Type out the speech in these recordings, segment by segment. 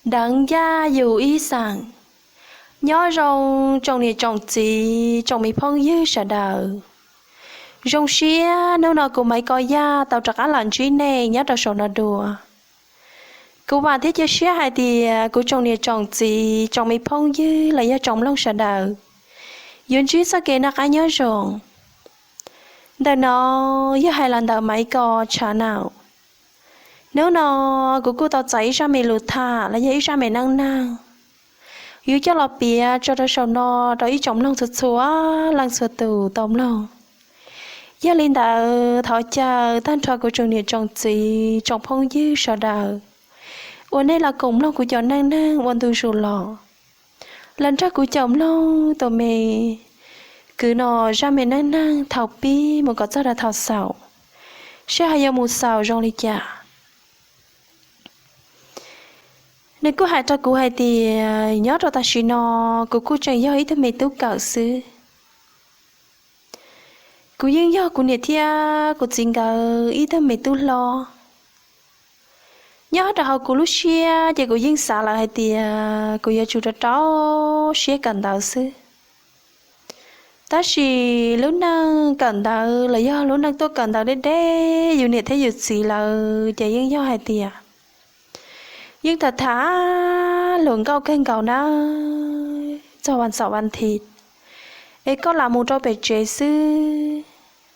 Deev Yaj yug ib xeem. Nyob zoo tsoom niam tsoom txiv tsoom me phooj ywg sawv daws. Zoo siab hnub no kuv Maiv Kos Yaj tau rov qab los ntsib nej nyob rau saum no dua. Kuv vam thiab cia siab hais tias kuv tsoom niam tsoom txiv tsoom me phooj ywg los yog tsoom mloog sawv daws yuav ntsib txoj kev noj qab nyob zoo. Ntawm no yog hais los ntawm Maiv Kos channel. Hnub no kuv kuj tau txais ib zaj me lus tham los yog ib zaj me neej neeg yuav coj los piav tso rau saum no rau ib tsoom mloog txhua txhua leej txhua tus tau mloog. Yog li ntawd thov caw tag nrho kuv tsoom niam tsoom txiv tsoom phooj ywg sawv daws uas nej los koom mloog kuv cov neej neeg ua ntu zus los, los nrog kuv caum mloog tus me kwv no zaj me neej neeg thaum pib mus kom txog rau thaum xaus, seb ho yuav mus xaus zoo li cas. Nws kuj hais rau kuv hais tias nyob rau tam sim no kuv kuj tseem yog ib tug me tub kawm xwb. Kuv yeej yog kuv niam thiab kuv txiv nkawd ib tug me tub hlob. Nyob rau hauv kuv lub siab ces kuv yeej xav lawm hais tias kuv yuav tsum rau rau siab kawm ntawv xwb. Tab sis lub neej kawm ntawv los yog lub neej tuaj kawm ntawv deb deb yus niam thiab yus txiv lawm ces yeej yog hais tias yeej tham tham hluas nkauj kawg nkaus na. Txog vas xaum vas thiv es koj lam mus rau pem tsev xwb,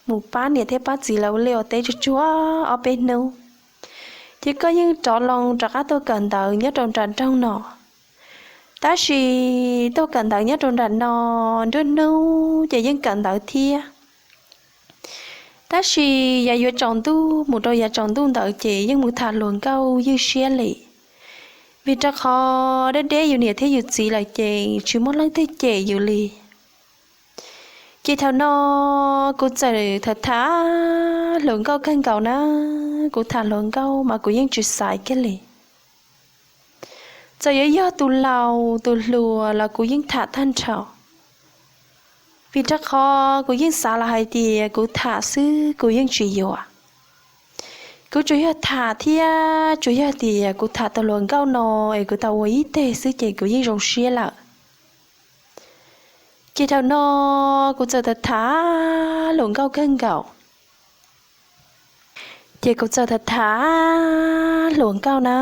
mus pab niam thiab pab txiv lawv ua liaj ua teb tsuag tsuag ob peb hnub, ces koj yeej rov loo rov qab tuaj kawm ntawv nyob rau nram nroog no. Tab sis tuaj kawm ntawv nyob rau nram no nruab hnub ces yeej kawm ntawv thiab. Tab sis yav yuav tsaus ntuj mus rau yav tsaus ntuj ntawd ces yeej mus tham hluas nkauj ywj siab li, vim rau qhov deb deb yus niam thiab yus txiv lawm ces tsis muaj leej twg cem yus li. Ces thaum no kuv txawm tham tham hluas nkauj kawg nkaus na, kuv tham hluas nkauj mas kuv yeej tsis xaiv kiag li. Txawm yuav yog tus laus tus hluas los kuv yeej tham tag nrho, vim rau qhov kuv yeej xav lawm hais tias kuv tham xwb kuv yeej tsis yuav. Kuv tsuas yog tham thiab tsuas yog tias kuv tham tus hluas nkauj no es kuv tau ua ib teg xwb ces kuv yeej zoo siab lawm. Ces thaum no kuv txawm tham tham hluas nkauj kawg nkaus. Ces kuv txawm tham tham hluas nkauj na,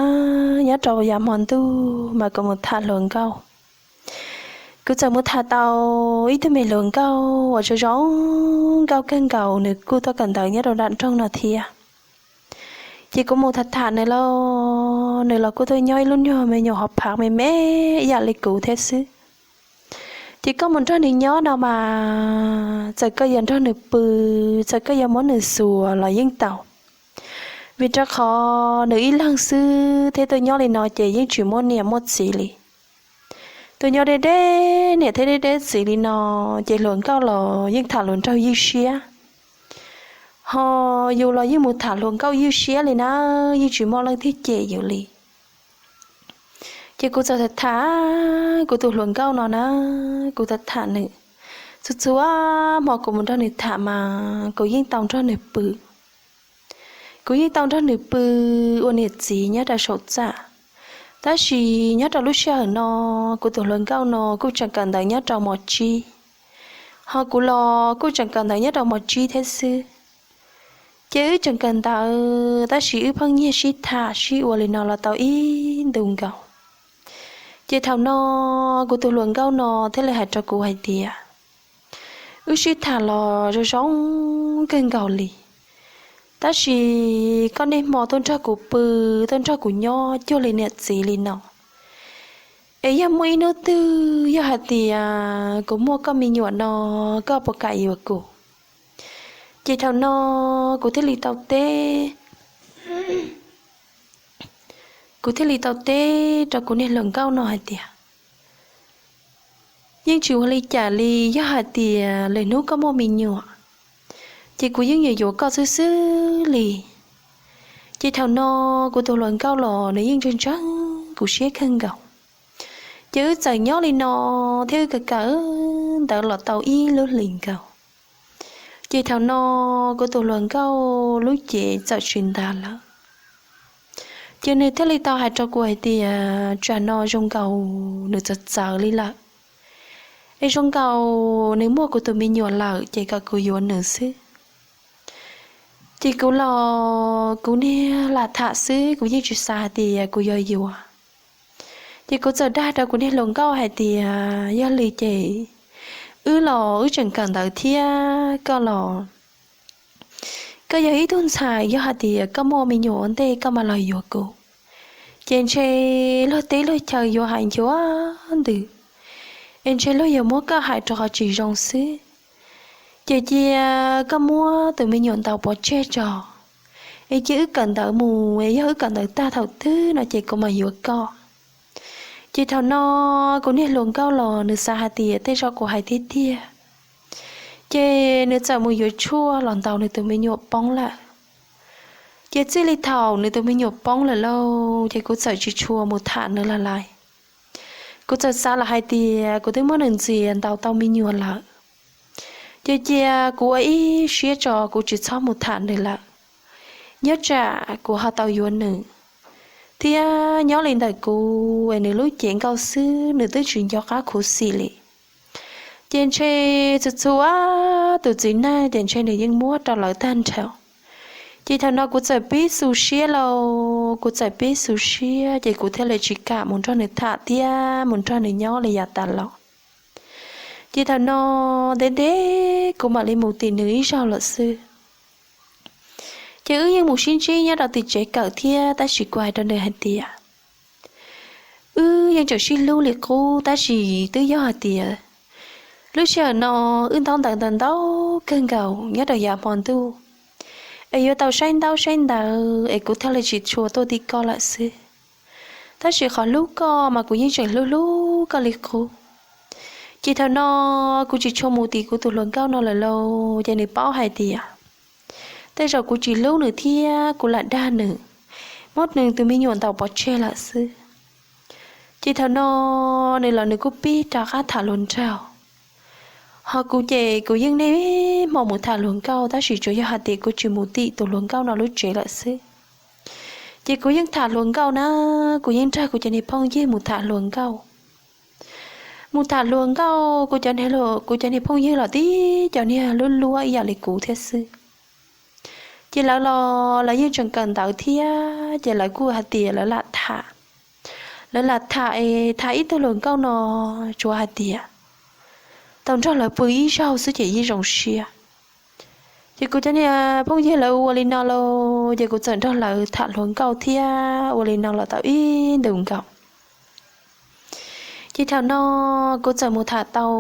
nyob rau yav hmo ntuj mas kuv mus tham hluas nkauj. Kuv txawm mus tham tau ib tug me hluas nkauj uas zoo zoo nkauj kawg nkaus, nws kuj tuaj kawm ntawv nyob rau nram nroog no thiab. Ces kuv mus tham tham nws los, nws los kuj tuaj nyob ib lub nyuag me nyuam hauv phav me me ib yam li kuv thiab xwb. Ces koj mus nrog nws nyob no mas txawm koj yuav nrog nws pw, txawm koj yuav muab nws xuas los yeej tau, vim rau qhov nws ib leeg xwb thiab tuaj nyob li no ces yeej tsis muaj niam muaj txiv li. Tuaj nyob deb deb niam thiab deb deb txiv li no, ces hluas nkauj los yeej tham hluas nraug ywj siab. Ho yus los yeej mus tham hluas nkauj ywj siab li na, yeej tsis muaj leej twg cem yus li. Ces kuv txawm tham tham kuv tus hluas nkauj no na, kuv tham tham nws. Txhua txhua hmo kuv mus nrog nws tham mas kuv yeej tau nrog nws pw. Kuv yeej tau nrog nws pw ua niam txiv nyob rau saum txaj. Tab sis nyob rau lub sij hawm no, kuv tus hluas nkauj no kuj tseem kawm ntawv nyob rau mos tsib, ho kuv los kuj tseem kawm ntawv nyob rau mos tsib thiab xwb. Ces wb tseem kawm ntawv tab sis wb pheej nyiag sib tham sib ua li no los tau ib ntu nkaus. Ces thaum no kuv tus hluas nkauj no thiaj li hais rau kuv hais tias, wb sib tham los zoo zoo kawg nkaus li, tab sis koj niaj hmo tuaj nrog kuv pw, tuaj nrog kuv nyob cuag li niam txiv li no, es yog muaj ib hnub twg yog hais tias kuv muaj koj me nyuam no, koj puas kam yuav kuv? Ces thaum no kuv thiaj li tau teb, kuv thiaj li tau teb rau kuv niag hluas nkauj no hais tias, yeej tsis ua li cas li, yog hais tias lwm hnub koj muaj me nyuam, ces kuv yeej yuav yuav koj xwb xwb li. Ces thaum no kuv tus hluas nkauj los nws yeej ntseeg ntseeg kuv siab kawg nkaus. Ces wb txawm nyob li no thiab wb kawm kawm ntawv los tau ib lub hlis nkaus. Ces thaum no kuv tus hluas nkauj lub cev txawm tsis ntag lawm. Ces nws thiaj li tau hais rau kuv hais tias tsam no zoo nkaus nws txawv txawv li lawm, es zoo nkaus nws muaj kuv tus me nyuam lawm ces kom kuv yuav nws xwb. Ces kuv los kuv niag lam tham xwb, kuv yeej tsis xav hais tias kuv yuav yuav. Ces kuv txawm dag rau kuv niag hluas nkauj hais tias yog li ces wb los wb tseem kawm ntawv thiab koj los, koj yog ib tug ntxhais, yog hais tias koj muaj me nyuam ua ntej koj mam los yuav kuv, ces ntshe luag teb luag chaw yuav hais nchuav ntws, es ntshe luag yuav muab koj hais rau qhov tsis zoo xwb. Ces cia koj muab tus me nyuam ntaus pov tseg tso, es cia wb kawm ntawv mus, es yog wb kawm ntawv tag thaum twg no ces kuv mam yuav koj. Ces thaum no kuv niag hluas nkauj los nws xav hais tias tej zaum kuv hais tiag tiag, ces nws txawm mus yuav tshuaj los ntaus nws tus me nyuam poob lawm. Ces txij li thaum nws tus me nyuam poob lawm lauj, ces kuv txawm tsis tshua mus tham nws lawm lauj. Kuv txawm xav lawm hais tias kuv twb muab nws ntxias ntaus tau me nyuam lawm, ces cia kuv ua ib siab tso kuv tsis txhob mus tham nws lawm, nyob tsam kuv ho tau yuav nws, thiab nyob li ntawm kuv es nws lub cev nkauj xwb nws twb tsis nco qab khuv xim li. Ces ntshe txhua txhua tus txiv neej ces ntshe nws yeej muab rau lawv tag nrho. Ces thaum no kuv txawm pib xu siab lauj, kuv txawm pib xu siab ces kuv thiaj li tsis kam mus nrog nws tham thiab mus nrog nws nyob li yav tas los. Ces thaum no ntev ntev kuv mam li mus tim nws ib zaug lawm xwb. Ces wb yeej mus sib ntsib nyob rau tim tsev kawm thiab, tab sis kuv hais rau nws hais tias wb yeej tseem sib hlub li qub, tab sis twb yog hais tias lub sij hawm no wb ntaub ntawv ntau ntau kawg nkaus nyob rau yav hmo ntuj, es yuav tau saib ntaub saib ntawv es kuv thiaj li tsis tshua tuaj tim koj lawm xwb. Tab sis qhov hlub koj mas kuv yeej tseem hlub hlub koj li qub. Ces thaum no kuv tsis tshua mus tim kuv tus hluas nkauj no lawm lauj, ces nws paub hais tias tej zaum kuv tsis hlub nws thiab kuv lam dag nws, muab nws tus me nyuam ntaus pov tseg lawm xwb. Ces thaum no nws los nws kuj pib rov qab tham hluas nraug. Ho kuv ces kuv yeej niaj hmo mus tham hluas nkauj, tab sis tsuas yog hais tias kuv tsis mus tim tus hluas nkauj no lub tsev lawm xwb. Ces kuv yeej tham hluas nkauj na, kuv yeej nrog kuv cov niag phooj ywg mus tham hluas nkauj. Mus tham hluas nkauj, kuv cov niag, kuv cov niag phooj ywg los tib cov niag luab luab ib yam li kuv thiab xwb. Ces lawv los lawv yeej tseem kawm ntawv thiab, ces lawv kuj hais tias lawv lam tham. Lawv lam tham es tham ib tug hluas nkauj no tsuas hais tias tau nrog lawv pw ib zaug xwb ces yeej zoo siab. Ces kuv cov niag phooj ywg lawv ua li no lauj, ces kuv txawm nrog lawv tham hluas nkauj thiab ua li no los tau ib ntus nkaus. Ces thaum no kuv txawm mus tham tau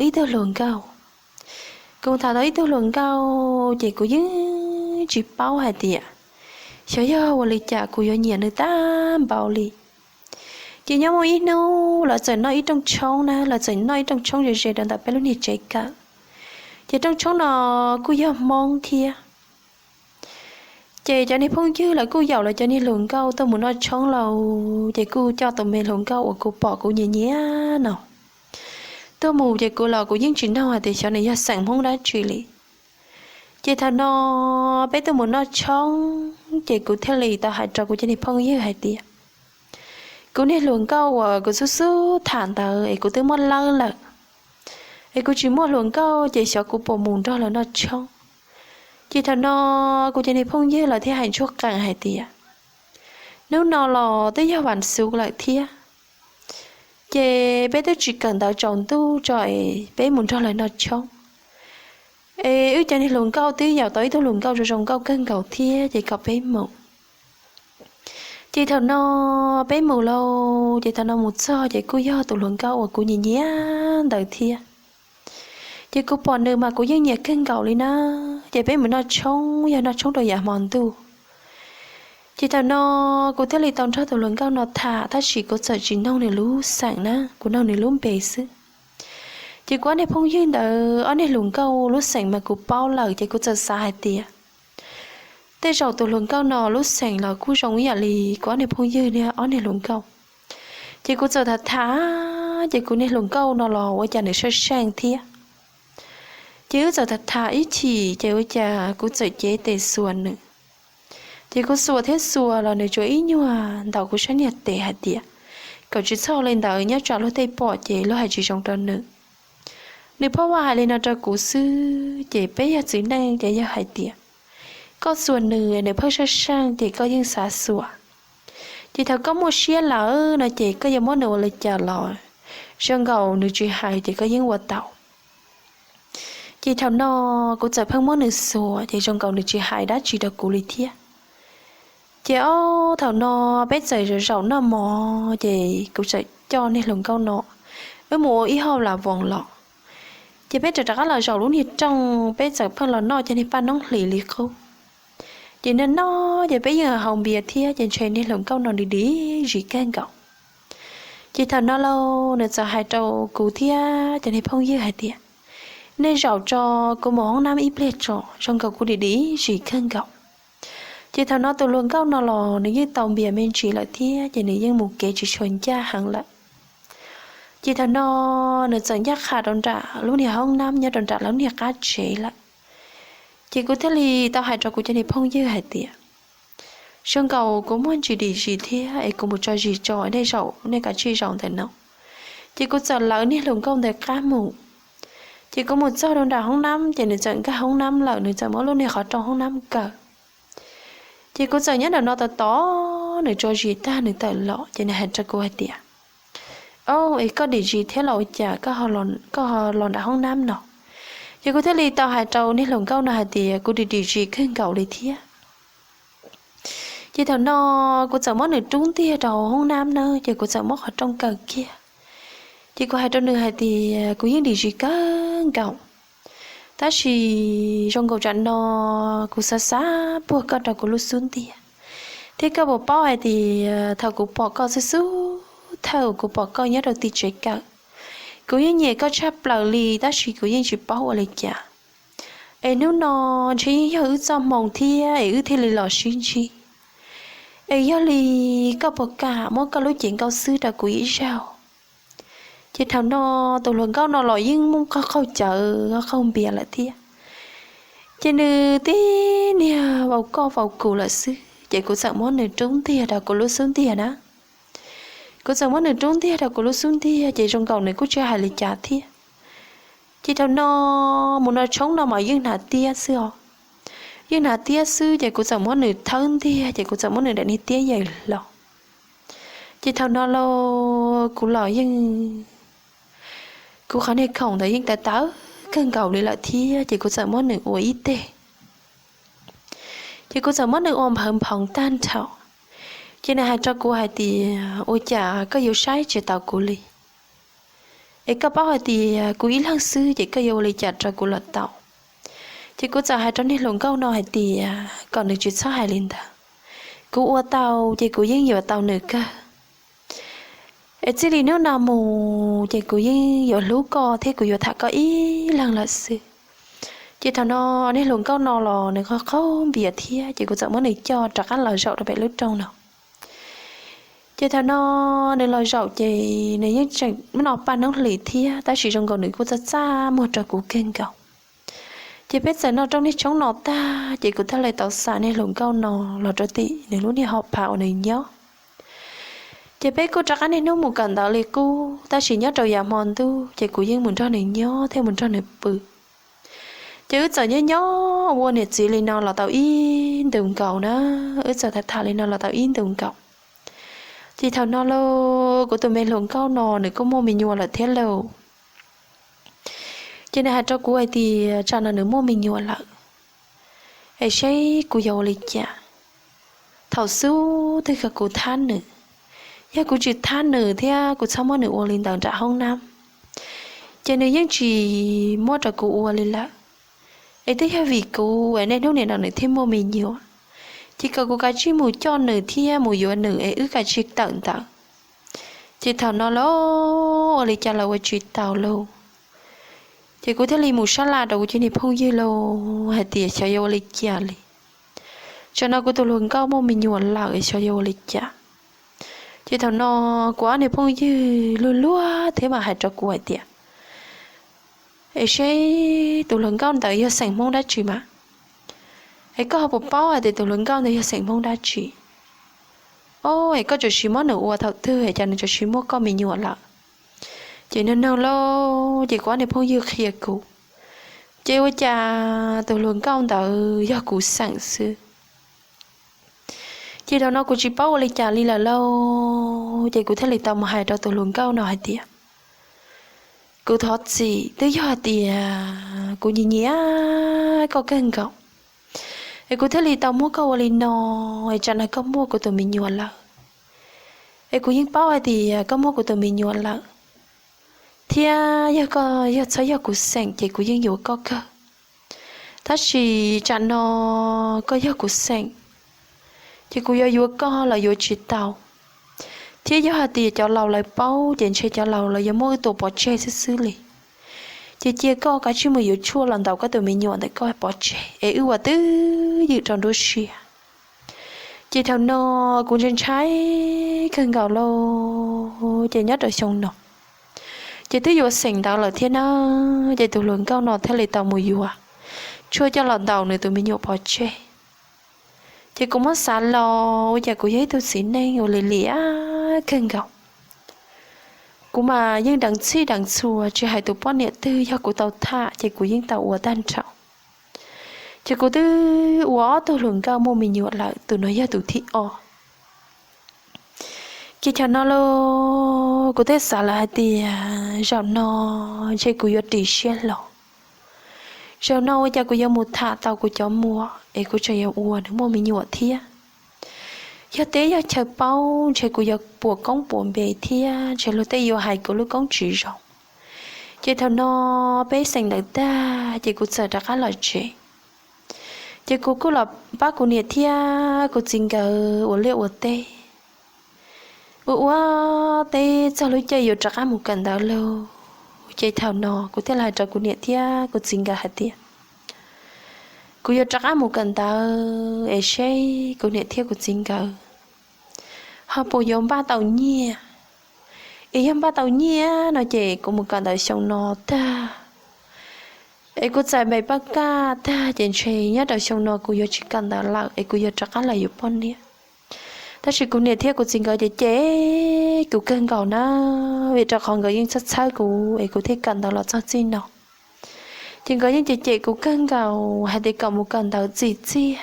ib tug hluas nkauj. Kuv mus tham tau ib tug hluas nkauj ces kuv yeej tsis paub hais tias xyov yog ua li cas kuv yuav nyiam nws tag npaum li. Ces nyob muaj ib hnub lawv txawm noj ib rooj tshoob na, lawv txawm noj ib rooj tshoob ze ze rau ntawm peb lub niag tsev kawm. Ces rooj tshoob no kuj yog Hmoob thiab. Ces cov niag phooj ywg lawv kuj yaum lawv cov niag hluas nkauj tuaj mus noj tshoob lauj, ces kuj coj tus me hluas nkauj uas kuv pom kuv nyiam nyiam no tuaj mus, ces kuv los kuv yeej tsis nug hais tias xyov nws yog xeem Hmoob dab tsi li. Ces thaum no peb tuaj mus noj tshoob ces kuv thiaj li tau hais rau kuv cov niag phooj ywg hais tias kuv niag hluas nkauj uas kuv xub xub tham ntawd es kuv twb muab lawb lawm, es kuv tsis muaj hluas nkauj ces xyov kuv puas mus nrog lawv noj tshoob. Ces thaum no kuv cov niag phooj ywg lawv thiaj hais ntsuag qees hais tias hnub no los twb yog vas xuv lawm thiab, ces peb twb tsis kawm ntawv tsaus ntuj tso es peb mus nrog lawv noj tshoob. Es wb cov niag hluas nkauj twb yaum tau ib tug hluas nkauj zoo zoo nkauj kawg nkaus thiab, ces kom peb mus. Ces thaum no peb mus lauj, ces thaum no mus txog ces kuj yog tus hluas nkauj uas kuv nyiam nyiam ntawd thiab. Ces kuv pom nws mas kuv yeej nyiam kawg nkaus li na. Ces peb mus noj tshoob, yog noj tshoob rau yav hmo ntuj. Ces thaum no kuv thiaj li tau nrog tus hluas nkauj no tham, tab sis kuv txawm tsis nug nws lub xeem na, kuv nug nws lub npe xwb. Ces kuv ob niag phooj ywg ntawd ob niag hluas nkauj lub xeem mas kuv paub lawm, ces kuv txawm xav hais tias tej zaum tus hluas nkauj no lub xeem los kuj zoo ib yam li kuv ob niag phooj ywg niag ob niag hluas nkauj. Ces kuv txawm tham tham, ces kuv niag hluas nkauj no los ua cas nws saib seej thiab. Ces wb txawm tham tham ib chim ces ua cas kuv txawm cev tes xuas nws. Ces kuv xuas thiab xuas los nws tsuas ib nyuag ntaus kuv sab niag tes hais tias kom tsis txhob li ntawd, nyob tsam luag tej pom ces luag hais tsis zoo rau nws. Nws pheej hais li no rau kuv xwb, ces peb yog txiv neej ces yog hais tias koj xuas nws, nws pheej sab seej ces koj yeej xav xuas. Ces thaum koj muaj siab lawm no ces koj yuav muab nws ua li cas los zoo nkaus nws tsis hais ces koj yeej ua tau. Ces thaum no kuv txawm pheej muab nws xuas ces zoo nkaus nws tsis hais dab tsi rau kuv li thiab. Ces ob thaum no peb txawm zaum zaum noj mov ces kuv txawm coj niag hluas nkauj no wb mus ua ib hauj lwm voos los. Ces peb txawm rov qab los zaum lub niag rooj, peb txawm pheej los noj cov niag paj noob hlis li qub. Ces noj noj ces peb yeej haus npias thiab ces ntshe niag hluas nkauj no dim dim zis kawg nkaus. Ces thaum no lauj nws txawm hais rau kuv thiab cov niag phooj ywg hais tias, nej zaum tso, kuv mus hoob nab ib pliag tso, zoo nkaus kuv dim dim zis kawg nkaus. Ces thaum no tus hluas nkauj no los nws yeej tau npias me ntsis lawm thiab ces nws yeej mus kev tsis tshua ncaj heev lawm. Ces thaum no nws txawm ncaj qha rau nram lub niag hoob nab nyob rau nram lub niag qab tsev lawm. Ces kuv thiaj li tau hais rau kuv cov niag phooj ywg hais tias, zoo nkaus kuv muaj ntsis dim zis thiab es kuv mus tso zis tso, nej zaum, nej kav tsij zaum ntawm no. Ces kuv txawm lawv niag hluas nkauj ntawd qab mus. Ces kuv mus txog rau nram hoob nab ces nws txawm nkag hoob nab lawm, nws txawm muab lub niag qhov rooj hoob nab kaw. Ces kuv txawm nyob nram no tos tos nws tso zis tag nws tawm los ces nws hais rau kuv hais tias, o, es koj dim zis thiab los ua cas koj ho los nram hoob nab no? Ces kuv thiaj li tau hais rau niag hluas nkauj no hais tias kuv dim dim zis kawg nkaus li thiab. Ces thaum no kuv txawm muab nws rub ntiag rau hauv hoob nab na, ces kuv txawm muab qhov rooj kaw kiag. Ces kuv hais rau nws hais tias kuv yeej dim zis kawg nkaus, tab sis zoo nkaus tsam no kuv xav xav puag koj rau kuv lub xub ntiag, thiab koj puas paub hais tias thaum kuv pom koj xub xub thawj kuv pom koj nyob rau tim tsev kawm, kuv yeej nyiam koj tshaj plaws li tab sis kuv yeej tsis paub ua li cas. Es hnub no ntshe yeej yog wb txoj hmoo thiab es wb thiaj li los sib ntsib. Es yog li koj puas kam muab koj lub cev nkauj xwb rau kuv ib zaug? Ces thaum no tus hluas nkauj no los yeej muaj qaug qaug cawv qaug npias lawm thiab. Ces nws tib niag vau koj vau kuv lawm xwb ces kuv txawm muab nws rub ntiag rau kuv lub xub ntiag na. Kuv txawm muab nws rub ntiag rau kuv lub xub ntiag ces zoo nkaus nws kuj tsis hais li cas thiab. Ces thaum no mus no tshoob no mas yeej hnav tiab xwb os. Yeej hnav tiab xwb ces kuv txawm muab nws thawb ntiag ces kuv txawm muab nws daim niag tiab yaws hlo. Ces thaum no lauj kuv los yeej, kuv qhov niag khoom ntawd yeej tawv tawv kawg nkaus li lawm thiab ces kuv txawm muab nws ua ib teg. Ces kuv txawm muab nws ua nphawv nphoov tag nrho. Ces nws hais rau kuv hais tias ua cas koj yuav saib tsis taus kuv li? Es koj paub hais tias kuv ib leeg xwb ces koj yuav ua li cas rau kuv los tau? Ces kuv txawm hais rau niag hluas nkauj no hais tias kom nws tsis txhob hais li ntawd. Kuv ua tau ces kuv yeej yuav tau nws kawg. Es txij li hnub no mus ces kuv yeej yuav hlub koj thiab kuv yuav tham koj ib leeg lawm xwb. Ces thaum no niag hluas nkauj no los nws qaug qaug npias thiab ces kuv txawm muab nws coj rov qab los zaum rau pem lub rooj no. Ces thaum no nws los zaum ces nws yeej tseem noj paj noob hlis thiab tab sis zoo nkaus nws kuj txaj txaj muag rau kuv kawg nkaus. Ces peb txawm noj rooj niag tshoob no tag ces kuv thiaj li tau xa niag hluas nkauj no los rau tim nws lub niag hauv phav uas nws nyob. Ces peb kuj rov qab niaj hnub mus kawm ntawv li qub tab sis nyob rau yav hmo ntuj ces kuv yeej mus nrog nws nyob thiab mus nrog nws pw. Ces wb txawm nyob nyob ua niam txiv li no los tau ib ntus nkaus na, wb txawm tham tham li no los tau ib ntus nkaus. Ces thaum no lauj kuv tus me hluas nkauj no nws kuj muaj me nyuam lawm thiab lauj. Ces nws hais rau kuv hais tias tsam no nws muaj me nyuam lawm es seb kuv yuav ua li cas. Thaum xub twg kom kuv thab nws, yog kuv tsis thab nws thiab kuv txhob muab nws ua li ntawd nram hoob nab, ces nws yeej tsis muab rau kuv ua li lawm. Es twb yog vim kuv es niaj hnub nim no nws thiaj muaj me nyuam, ces kom kuv kav tsij mus coj nws thiab mus yuav nws es wb kav tsij tawm ntawd. Ces thaum no lauj ua li cas los ua tsis taus lauj. Ces kuv thiaj li mus sab laj rau kuv cov niag phooj ywg lauj hais tias xyov yuav ua li cas li, tsam no kuv tus hluas nkauj muaj me nyuam lawm xyov yuav ua li cas. Ces thaum no kuv ob niag phooj ywg luag luag thiab mas hais rau kuv hais tias, es seb tus hluas nkauj ntawd yog xeem Hmoob dab tsi mas, Es koj ho puas paub hais tias tus hluas nkauj ntawd yog xeem Hmoob dab tsi? O, es koj tsuas siv muab nws ua thaum twg es cas nws tsuas siv muab koj me nyuam lawm? Ces nug nug lauj, ces kuv ob niag phooj ywg qhia kuv, ces ua cas tus hluas nkauj ntawd yog kuv xeem xwb. Ces thaum no kuv tsis paub ua li cas li lawm lauj, ces kuv thiaj li tau mus hais rau tus hluas nkauj no hais tias, kuv thov txim, twb yog hais tias kuv nyiam nyiam koj kawg nkaus, es kuv thiaj li tau muab koj ua li no, es tsam no koj muaj kuv tus me nyuam lawm. Es kuv yeej paub hais tias koj muaj kuv tus me nyuam lawm, thiab yog koj yog txhob yog kuv xeem ces kuv yeej yuav koj kawg. Tab sis tsam no koj yog kuv xeem, ces kuv yuav yuav koj los yuav tsis tau, thiab yog hais tias cov laus lawv paub ces ntshe cov laus lawv yuav muab wb tua pov tseg xwb xwb li. Ces cia koj kav tsij mus yuav tshuaj los ntaus koj tus me nyuam ntawm koj pov tseg es wb ua twj ywm rau nruab siab. Ces thaum no kuv ntshai ntshai kawg nkaus lauj, ces nyob rau xyoo no ces twb yuav xeem ntawd lawm thiab na, ces tus hluas nkauj no thiaj li tau mus yuav tshuaj coj los ntaus nws tus me nyuam pov tseg. Ces kuv muab xav los ua cas kuv yog ib tug txiv neej uas lim lim kawg nkaus. Kuv mas yeej deev txhij deev txhua, tsis hais tus poj niam twg yog kuv tau tham ces kuv yeej tau ua tag nrho. Ces kuv twb ua ob tug hluas nkauj muaj me nyuam lawm, tus no yog tus thib ob. Ces thaum no los kuv thiaj xav lawm hais tias zaum no ntshe kuv yuav ris siab hlo. Zaum no ua cas kuv yuav mus tham tau kuv cov muam es kuv tseem yuav ua nws muaj me nyuam thiab. Yog teb yog chaw paub ntshe kuv yuav puas koob puas npe thiab ntshe luag tej yuav hais kuv lub koob tsis zoo. Ces thaum no peb xeem ntawd tag ces kuv txawm rov qab los tsev. Ces kuv kuj los pab kuv niam thiab kuv txiv nkawd ua liaj ua teb, ua ua teb txog lub caij yuav rov qab mus kawm ntawv lauj. Ces thaum no kuv thiaj li hais rau kuv niam thiab kuv txiv nkawd hais tias kuv yuav rov qab mus kawm ntawv es seb kuv niam thiab kuv txiv nkawd ho puas yuav npaj tau nyiaj. Es yog npaj tau nyiaj no ces kuv mus kawm ntawv xyoo no tag, es kuv txais npe paj kaj tag ces ntshe nyob rau xyoo no kuv yuav tsis kawm ntawv lawm es kuv yuav rov qab los yuav poj niam. Tab sis kuv niam thiab kuv txiv nkawd ces cem kuv kawg nkaus na, vim rau qhov nkawd yeej txhawb txhawb kuv es kuv thiaj kawm ntawv los txog txij no. Ces nkawd yeej cem cem kuv kawg nkaus hais tias kom mus kawm ntawv txim txiaj,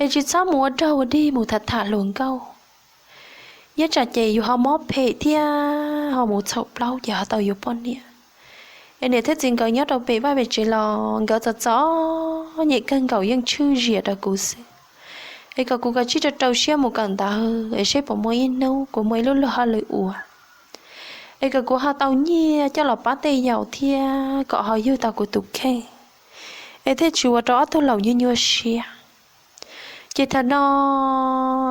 es tsis txhob mus ua rog ua dig mus tham tham hluas nkauj. Nyob tsam ces yus ho mob phem thiab ho mus txhaum plaub ces ho tau yuav poj niam. Es niam thiab txiv nkawd nyob rau pem vaj pem tsev los nkawd txom txom nyem kawg nkaus yeej tshwj zias rau kuv xwb. Es kom kuv kav tsij rau rau siab mus kawm ntawv es seb puas muaj ib hnub kuv muaj ib lub luag hauj lwm ua, es kom kuv ho tau nyiaj coj los pab tej yaus thiab kom ho yug tau kuv tus kheej, es thiaj tsis ua rau ob tug laus nyuaj nyuaj siab. Ces thaum no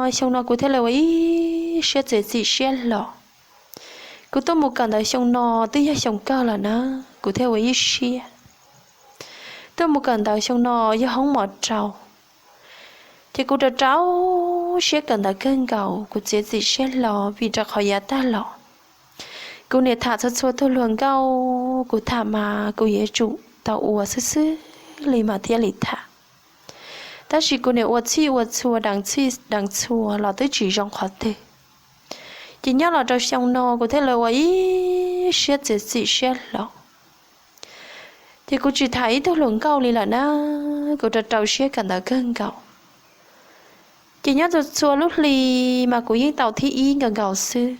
xyoo no kuv thiaj li ua ib siab txiav txim siab hlo. Kuv tuaj mus kawm ntawv xyoo no twb yog xyoo kawg lawm na, kuv thiaj ua ib siab. Tuaj mus kawm ntawv xyoo no yog hoob mos rau, ces kuv rau rau siab kawm ntawv kawg nkaus, kuv txiav txim siab hlo vim rau qhov yav tag los kuv niam tham txhua txhua tug hluas nkauj, kuv tham mas kuv yuav tsum tau ua xwb xwb li mas thiaj li tham. Tab sis kuv niam ua txhij ua txhua, deev txhij deev txhua los twb tsis zoo qhov twg. Ces nyob los rau xyoo no kuv thiaj li ua ib siab txiav txim siab hlo. Ces kuv tsis tham ib tug hluas nkauj li lawm na, kuv rau rau siab kawm ntawv kawg nkaus. Ces nyob txhua txhua lub hli mas kuv yeej tau thib ib nkaus nkaus xwb.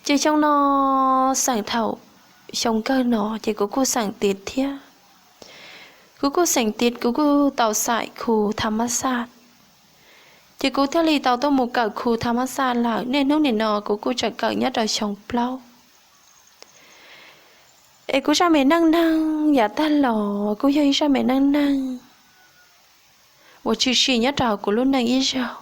Ces xyoo no xeem thaum xyoo kawg no ces kuv kuj xeem tiav thiab. Kuv kuj xeem tiav, kuv kuj tau xaim khu tha mab xaj. Ces kuv thiaj li tau tuaj mus kawm khu tha mab xaj lawm. Niaj hnub nim no kuv kuj tseem kawm nyob rau xyoo plaub. Es kuv zaj me neej neeg yav tag los kuj yog ib zaj me neej neeg uas tshwm sim nyob rau hauv kuv lub neej ib zaug.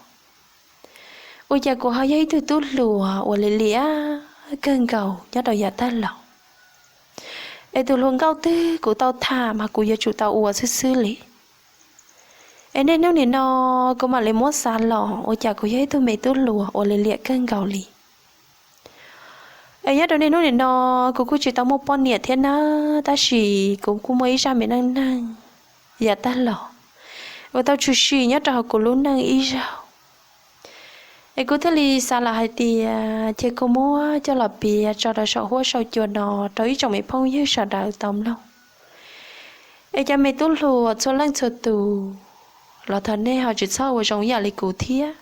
Ua cas kuv ho yog ib tug tub hluas uas lim liam kawg nkaus nyob rau yav tag los. Es tus hluas nkauj twg kuv tau tham mas kuv yuav tsum tau ua xwb xwb li. Es niaj hnub nim no kuv mam li muab xav los ua cas kuv yog ib tug me tub hluas uas lim liam kawg nkaus li. Es nyob rau niaj hnub nim no kuv kuj tsis tau muaj poj niam thiab na, tab sis kuv kuj muaj ib zaj me neej neeg yam tag los uas tau tshwm sim nyob rau hauv kuv lub neej ib zaug. Es kuv thiaj li xav lawm hais tias ces kuv muab coj los piav tso rau saum huab saum cua no rau ib tsoom me phooj ywg sawv daws tau mloog. Es cov me tub hluas txhua leej txhua tus los thov nej ho tsis txhob ua zoo yam li kuv thiab.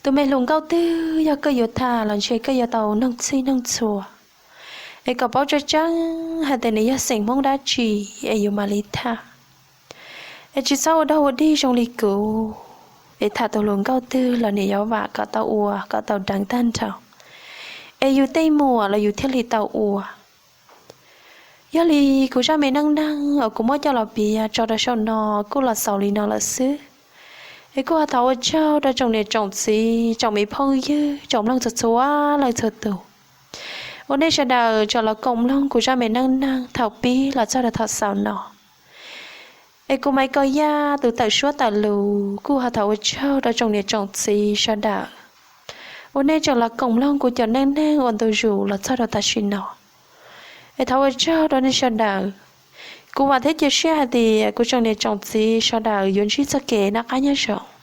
Tus me hluas nkauj twg yog koj yuav tham los ntshe koj yuav tau noog txhij noog txhua, es kom paub tseeb tseeb hais tias nws yog xeem Hmoob dab tsi es yus mam li tham. Es tsis txhob ua dog ua dig zoo li kuv, es tham tus hluas nkauj twg los nws yuav vam kom tau ua kom tau deev tag nrho, es yus tej muam los yus thiaj li tau ua. Yog li kuv zaj me neej neeg uas kuv muab coj los piav tso rau saum no kuj los xaus li no lawm xwb. Es kuj ho thov ua tsaug rau tsoom niam tsoom txiv tsoom me phooj ywg tsoom mloog txhua txhua leej txhua tus uas nej sawv daws tso los koom mloog kuv zaj me neej neeg thaum pib los txog rau thaum xaus no. Es kuv Maiv Kos Yaj tus tawm suab tawm lus kuj ho thov ua tsaug rau tsoom niam tsoom txiv sawv daws uas nej tseem los koom mloog kuv cov neej neeg ua ntu zus los txog rau tam sim no. Es thov ua tsaug rau nej sawv daws. Kuv vam thiab cia siab hais tias kuv tsoom niam tsoom txiv sawv daws yuav ntsib txoj kev noj qab nyob zoo.